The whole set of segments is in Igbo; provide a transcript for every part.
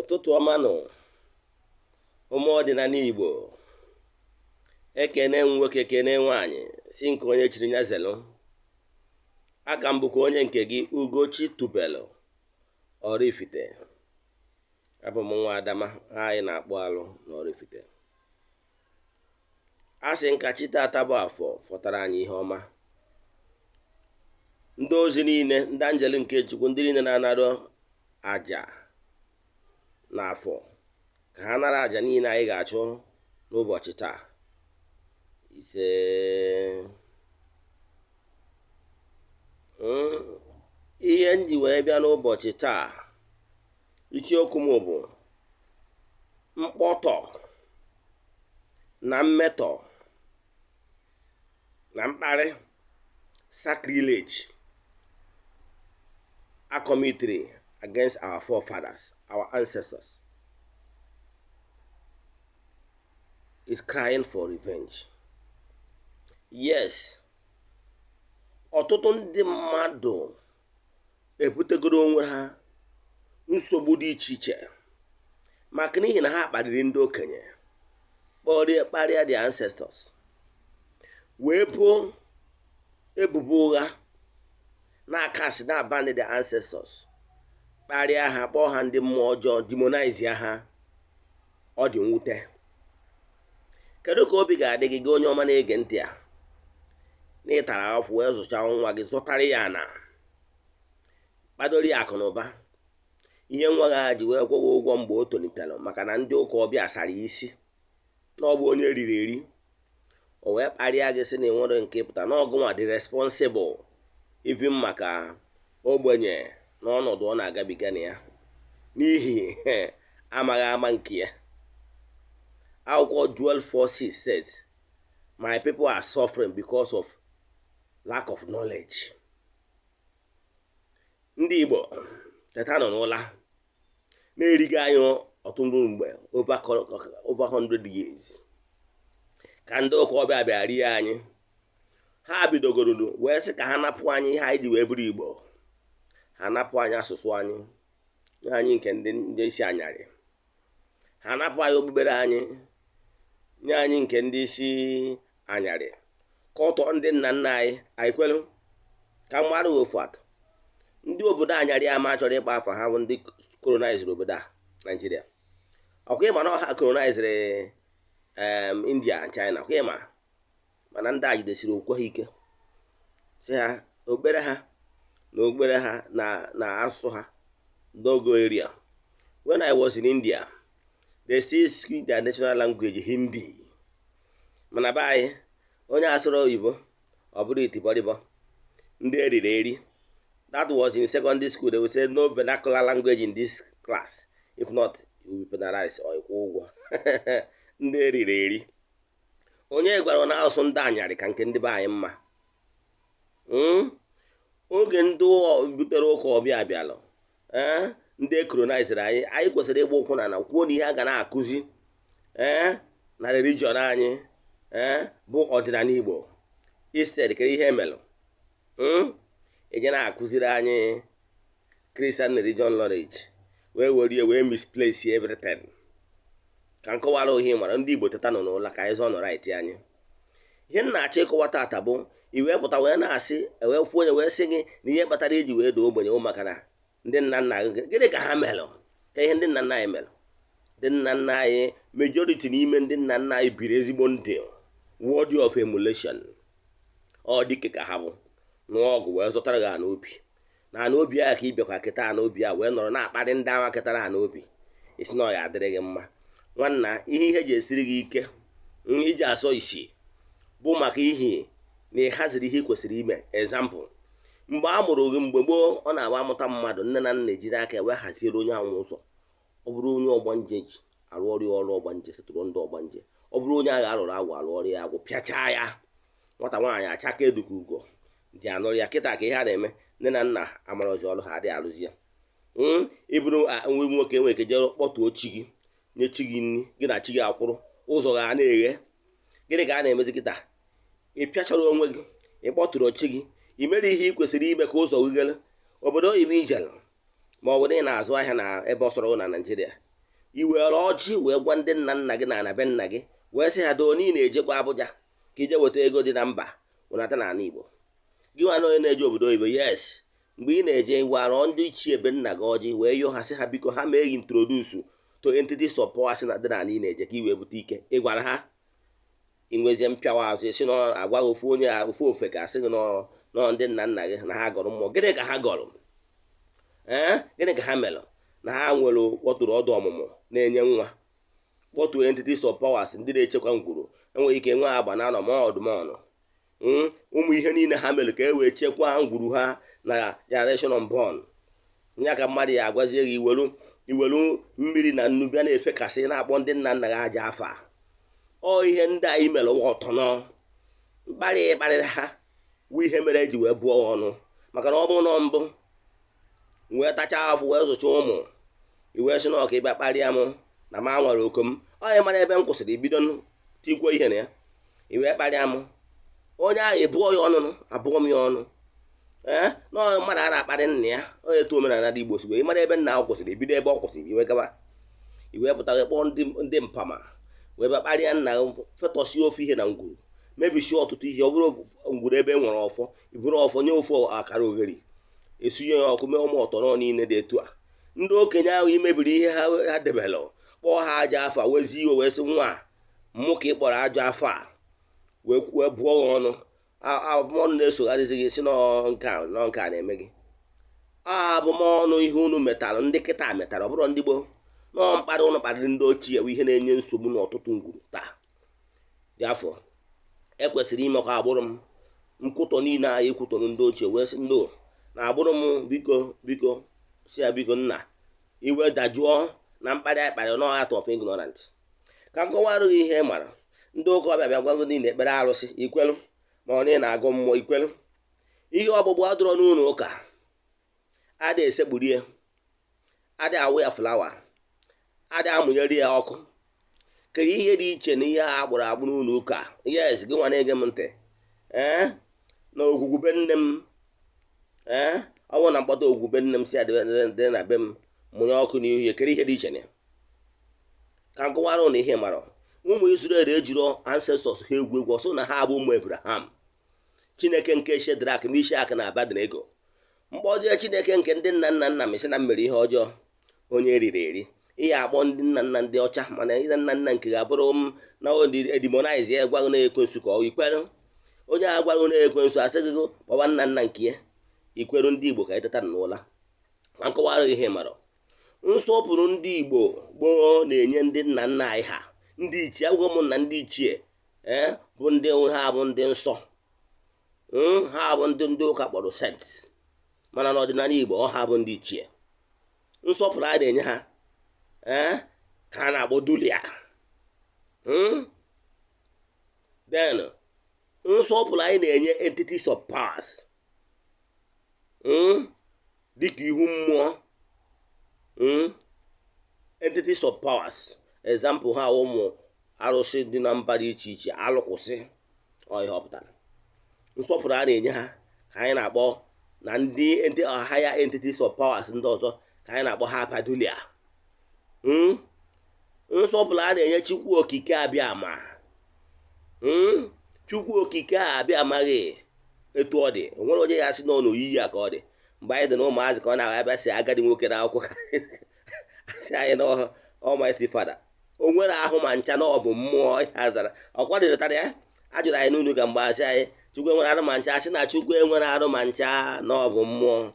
Ụtụtụ ọma nụ, ụmụ ọdịnala Igbo. Ekene m nwoke, kene nwaanyị, si nke onye chiri ya zelụ. Aka m bụkwa onye nke gị, Ugochi Tubelu Oraifite. Abụ m nwa Adama anyị na-akpụ alụ na Oraifite. A sị nka chi tata bụ afọ fọtara anyị ihe ọma. Ndị ozi niile, ndị anjelu nke Chukwu, ndị niile na-anara aja n'afọ, ka ha nara aja niile anyị ga-achụ n'ụbọchị taa. Ise. Ihe m ji wee bịa n'ụbọchị taa, isiokwu m bụ mkpọtọ na mmetọ na mkparị, sacrilege a committed against our forefathers, our ancestors, is crying for revenge. Yes, ọtụtụ ndị mmadụ ebutegoro onwe ha nsogbu dị iche iche maka n'ihi na ha kparịrị ndị okenye, kpọrie kparịa their ancestors, wee buo ebubo ụgha na-akasị na-abandon their ancestors, kparịa ha, kpọọ ha ndị mmụọ ọjọọ, demonize ha. Ọ dị mwute. Kedu ka obi ga-adị gị, gị onye ọma na-ege ntị a, na ị tara afụ wee zụchaa nwa gị, zụtara ya na kpadoro ya akụ na ụba, ihe nwa gị ji wee kwụọ ụgwọ mgbe o tolitere, maka na ndị ụka ọbịa sara ya isi na ọ bụ onye eriri eri, o wee kparịa gị, sị na enwere nke pụta na ọ gụnwa dị responsible even maka ogbenye na ọnọdụ ọ na-agabiga na ya n'ihi amaghị ama nke ya. Akwụkwọ Joel 4:6 says, "My people are suffering because of lack of knowledge." Ndị Igbo, teta nọ n'ụla na-erigo anyị ọtụtụ mgbe, over 100 years, ka ndị ụka ọbịa bịa rie anyị. Ha bidogoro wee sị ka ha napụ anyị ihe anyị ji wee bụrụ Igbo. Ha napụ anyị asụsụ anyị, nye anyị nke ndị isi anyarị. Ha napụ anyị okpukpere anyị, nye anyị nke ndị isi anyarị. Kọtọ ndị nna nna anyị. Anyị kwelu ka mmadụ ofu atụ ndị obodo anyarị ama chọrọ ịkpa afa ha bụ ndị colonizere obodo a, Naijiria. Ọkwa ịma na ọha colonizere India and China? Ọkwa ịma mana ndị a jidesiri okwukwe ha ike, si ha okpukpere ha na okpukpere ha na asụsụ ha dogo area. When I was in India, they still speak their national language, Hindi. Mana be anyị, onye asụrụ oyibo, ọ bụrụ itibọrịbọ, ndị eriri eri. That was in secondary school. They will say, "No vernacular language in this class. If not, you will be penalized or ịkwụ ụgwọ." Ndị eriri eri. Onye gwara na asụsụ ndị anyarị ka nke ndị be anyị mma? Oge ndị butere ụka ọbịa bịalụ, ee, ndị colonizere anyị, anyị kwesịrị ịgba ụkwụ na na kwuo na ihe a ga na-akụzi, ee, na religion anyị, ee, bụ ọdịnala Igbo. Instead, kedu ihe emelụ? Eje na-akụziri anyị Christian religion knowledge, wee were wee misplace everything. Ka nkọwara ohi mara ndị Igbo, teta nọ n'ụla ka anyị zọọ nọ right anyị. Ihe m na-achọ ịkọwa tata bụ i wee pụta wee na-asị, wee kwuo onye wee sị gị na ihe kpatara iji wee doo ogbenye bụ maka na ndị nna nna gị, gịnị ka ha melụ? Ka ihe ndị nna nna anyị melụ? Ndị nna nna anyị, majority n'ime ndị nna nna anyị biri ezigbo ndụ worthy of emulation. Ọ dike ka ha bụ nụọ ọgụ wee zụtara gị ana obi na ana obi ahụ, ka ị bịakwa kịta ana obi a wee nọrọ na-akparị ndị agha ketara ana obi, isi na ọ ya adịrị gị mma. Nwanna, ihe ihe ji esiri gị ike iji asọ isi bụ maka ihi na ị haziri ihe ị kwesịrị ime. Example, mgbe a mụrụ gị, mgbe gboo, ọ na-agba amụta mmadụ, nne na nna ejiri aka wee haziere onye ahụ ụzọ. Ọ bụrụ onye ọgbanje ji arụ ọrụ, ọrụ ọgbanje setụrụ ndị ọgbanje. Ọ bụrụ onye agha arụrụ agwụ, arụ ọrụ ya agwụ, pịachaa ya. Nwata nwaanyị achaka eduka ugo dị anụrụ ya. Kịta ka ihe a na-eme, nne na nna amarozi ọrụ ha, adịghị arụzi ya. Ịbụrụ nwa nwoke, nwere ike jee kpọtuo chi gị, nye chi gị nri, gị na chi gị akwụrụ ụzọ ga na-eghe. Gịnị ka a na-emezi kịta? Ị pịachara onwe gị, ị kpọtụrụ chi gị, ị mere ihe ị kwesịrị ime ka ụzọ gị ghere. Obodo oyibo ijere, ma ọ bụ na ị na-azụ ahịa na ebe ọ sọrọ na Naịjirịa. I were ọjị wee gwa ndị nna nna gị na ana be nna gị, wee sị ha doo na ị na-ejekwa Abuja ka ije weta ego dị na mba wenata n'ala Igbo. Gị nwa na onye na-eje obodo oyibo, yes, mgbe ị na-eje, gwara ndị ichie be nna gị ọjị wee yọọ ha, sị ha biko, ha mee gị introduce to entities of power si na dị n'ala ị na-eje ka ị wee bute ike. Ị gwara ha? Ị nwezie mpịawa azụ, isi na agwa gị ofu onye, ofu ofe ka asị gị nọ ndị nna nna gị na ha gọrọ mmụọ. Gịnị ka ha gọrọ? Ee, gịnị ka ha mere na ha nwere kpọtụrụ ọdụ ọmụmụ na-enye nwa, kpọtụrụ entities of powers ndị na-echekwa ngwuru, enweghị ike nwee agba na anọ ma ọdụmọnụ ụmụ ihe niile ha mere ka e wee chekwaa ngwuru ha na generation unborn ya. Ka mmadụ ya agwazie gị, iwelu iwelu mmiri na nnu bịa na-efekasị, na-akpọ ndị nna nna gị aja afa. Ọ ihe ndị anyị mere ọtọnọ mkparị kparịrị ha wụ ihe mere eji wee bụọ ọnụ, maka na ọ bụrụ na mbụ wee tachaa afọ wee zụcha ụmụ, iwee sị na ọka ịbịa kparịa m na ma nwere oko m, onye mara ebe m kwụsịrị ibido tikwuo ihe na ya, iwee kparịa m, onye ahụ ebụọ ya ọnụnụ, abụọ m ya ọnụ. Ee, na mmadụ a na-akparị nna ya, onye etu omenala dị Igbo si wee mara ebe nna ahụ kwụsịrị, ibido ebe ọ kwụsịrị, iwe gaba, iwee pụta wee kpọọ ndị mpama wee bịa kparịa nna, fetọsie ofe ihe na ngwuru, mebisie ọtụtụ ihe. Ọ bụrụ ngwuru ebe e nwere ọfọ, iburu ọfọ nye ofe akara oghere, esunye ya ọkụ, mee ụmụ ọtọrọ niile dị etu a. Ndị okenye ahụ imebiri ihe ha, ha debelụ, kpọọ ha ajọ afa, wezie iwe wee sị, nwa mụ ka ị kpọrọ ajọ afọ a, wee wee bụọ ha ọnụ. Abụmọnụ na-esogharịzi gị, si nọ nke a na-eme gị abụmọnụ. Ihe unu metalụ, ndị kịta metara, ọ bụrụ ndị gboo nọọ mkparị ụnụ kparịrị ndị ochie bụ ihe na-enye nsogbu n'ọtụtụ ngwuru taa. Dị afọ ekwesịrị imekwa agbụrụ m nkwutọ niile anyị kwutọrọ ndị ochie, wee sị ndị na agbụrụ m, biko, biko, si ya biko, nna, iwe dajụọ na mkparị anyị kparịrị n'ọha of ignorant. Ka nkọwa arụghị ihe ị mara, ndị ụka ọbịa bịa gwago niile ekpere arụsị ikwelu, ma ọ na-agụ mmụọ ikwelu. Ihe ọgbụgbụ adụrọ n'ụlọ ụka, adị esekpuru ya, adị awụ ya flower, adị amụnyere ya ọkụ. Kedu ihe dị iche na ihe a akpụrụ akpụ n'ụlọ ụka? Yes, gị nwa na-ege m ntị, ee, na ogwugwu be nne m, ee, ọ bụrụ na mkpọta ogwugwu be nne m si adị dị na be m, mụnye ọkụ n'ihu ya, kedu ihe dị iche na ya? Ka m kọwara ụnụ ihe mara. Ụmụ Israel ejiro ancestors ha egwu egwu, ọsọ na ha bụ ụmụ Abraham. Chineke nke Shedrak, Mishak na Abednego, mkpọzie Chineke nke ndị nna nna nna m, sị na m mere ihe ọjọọ, onye eriri eri. Ihe akpọ ndị nna nna ndị ọcha, mana ndị nna nna nke ga-abụrụ m na edemonize ya, gwaghị na ekwensu ka ọ ikwerụ. Onye a gwara na ekwensu, asị gị kpọwa nna nna nke ya, ikweru. Ndị Igbo, ka eteta n'ụla ma nkọwara ihe mara. Nsọpụrụ ndị Igbo gboo na-enye ndị nna nna anyị ha, ndị ichie, agwụgwọ m na ndị ichie, ee, bụ ndị ha bụ ndị nsọ, ha bụ ndị ụka kpọrọ saints, mana n'ọdịnala Igbo ọ ha bụ ndị ichie. Nsọpụrụ a na-enye ha, ee, ka a na-akpọ dulia. Then nsọpụrụ anyị na-enye entities of powers, dịka ihu mmụọ, entities of powers, example ha ụmụ arụsị dị na mba dị iche iche, alụkwụsị ọ ihe ọ pụtara. Nsọpụrụ a na-enye ha ka anyị na-akpọ na ndị higher entities of powers ndị ọzọ ka anyị na-akpọ ha padulia. Nsọpụrụ a na-enye Chukwu Okike Abịa ma, Chukwu Okike a abịa amaghị etu ọ dị, o nwere onye ya sị nọ n'oyiyi a ka ọ dị. Mgbe anyị dị na ụmụazị ka ọ na-abịa sị agadi nwoke na akwụkwọ asị anyị na Almighty Father, o nwere ahụ ma ncha, na ọ bụ mmụọ ya zara ọkwa dịrịtara ya. A jụrụ anyị n'unu ka mgbe asị anyị Chukwu enwere arụ ma ncha, asị na Chukwu enwere arụ ma ncha, na ọ bụ mmụọ.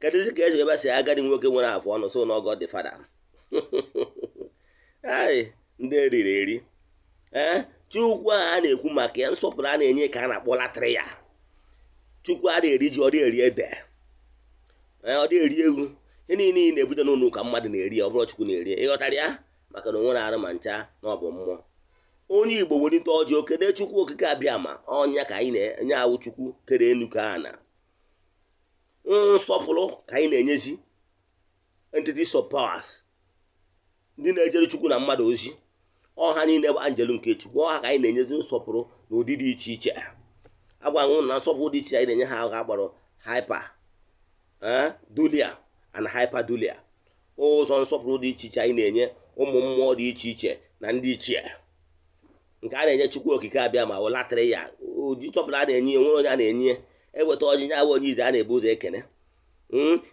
Kedụzi ka esi ebe sị agadi nwoke nwere afụ ọnụ so na God the Father? Ai, ndị eriri eri. Ee, Chukwu a na-ekwu maka ya, nsọpụrụ a na-enye ka a na-akpọ latria. Chukwu a na-eri ji, ọ dị eri ede, ọ dị eri ewu. Ihe niile ị na-ebute n'ụlọ ụka mmadụ na-eri ya, ọ bụrụ Chukwu na-eri ya. Ịghọtara ya? Maka na o nwere arụ ma ncha, na ọ bụ mmụọ. Onye Igbo welite ọjị okene Chukwu Okike Abịa ma ọnya ka anyị na-enye awụ Chukwu kere enu ka a na nsọpụrụ ka anyị na-enyezi entities of powers, ndị na-ejere Chukwu na mmadụ ozi. Ọha niile bụ anjelu nke Chukwu, ọha ka anyị na-enyezi nsọpụrụ n'ụdị dị iche iche. Agwanwụ na nsọpụrụ dị iche anyị na-enye ha, agha kpọrọ hyper dulia and hyperdulia. Ụzọ nsọpụrụ dị iche iche anyị na-enye ụmụ mmụọ dị iche iche na ndị ichie, nke a na-enye Chukwu Okike abịa ma welatịrị ya ụdị chọpụrụ a na-enye ya. Nwere onye a na-enye eweta ọjị nye, awụ onye ize a na-ebu ụzọ ekene.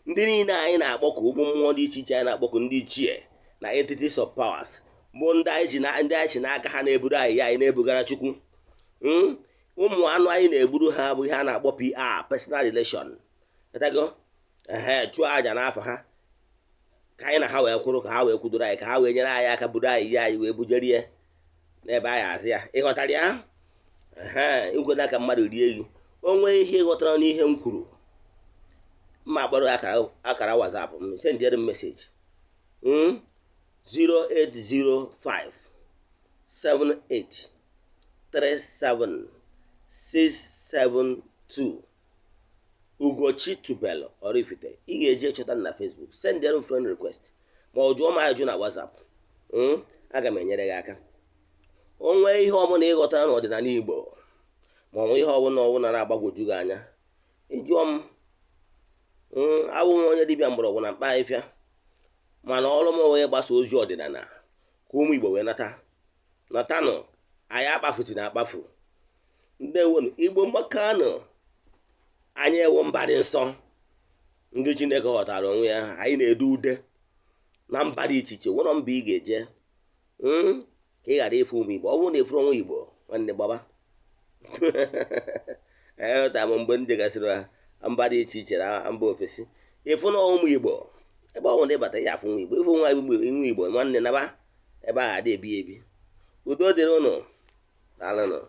Ndị niile anyị na-akpọku, ụmụ mmụọ dị iche iche anyị na-akpọku, ndị ichie na entities of powers, bụ ndị anyị si n'aka ha na-eburu anyị ya anyị na-ebugara Chukwu. Ụmụ anụ anyị na-egburu ha bụ ihe a na-akpọ PR, personal relation. Etago ehe, chụọ àjà n'afọ ha ka anyị na ha wee kwụrụ, ka ha wee kwudoro anyị, ka ha wee nyere anyị aka buru anyị ihe anyị wee bujerie n'ebe anyị azụ ya. Ịghọtara ya? Ehe, ikwena ka mmadụ rie gị. O nwee ihe ịghọtara n'ihe m kwuru, mma akpọrọ akara WhatsApp m, sendịrị m message 0805 78 37 672. Ugochi Tubelu Oraifite. Ị ga-eji chọta m na Facebook, sendịrị m friend request ma ọ jụọ m ajụjụ na WhatsApp. Aga m enyere gị aka. O nwee ihe ọbụla ị ghọtara n'ọdịnala Igbo, ma ọ bụ ihe ọbụla ọbụla na-agbagwoju gị anya, ịjụọ m. Abụ m onye dibịa mgbọrọgwụ na mkpa ahịfịa, mana ọrụ m wee gbasa ozi ọdịnala ka ụmụ Igbo wee nata natanụ. Anyị akpafuti na akpafu. Ndewonu, Igbo mmakanụ. Anyị ewu mba dị nsọ, ndị Chineke ghọtara onwe ya. Anyị na-ede ude na mba dị iche iche. Nwere mba ị ga-eje ka ị ghara ịfụ ụmụ Igbo. Ọ bụrụ na ịfụrụ onwe Igbo, nwanne, gbaba. Aghọtara m mgbe m jegasịrị mba dị iche iche na mba ofesi, ịfụ na ụmụ Igbo ebe ọ bụla ịbata ya afụ nwa Igbo. Ịfụ nwa Igbo, nwa Igbo, nwanne, naba ebe ahụ adị ebi ebi. Udo dịrị ụnụ. Daalụnụ.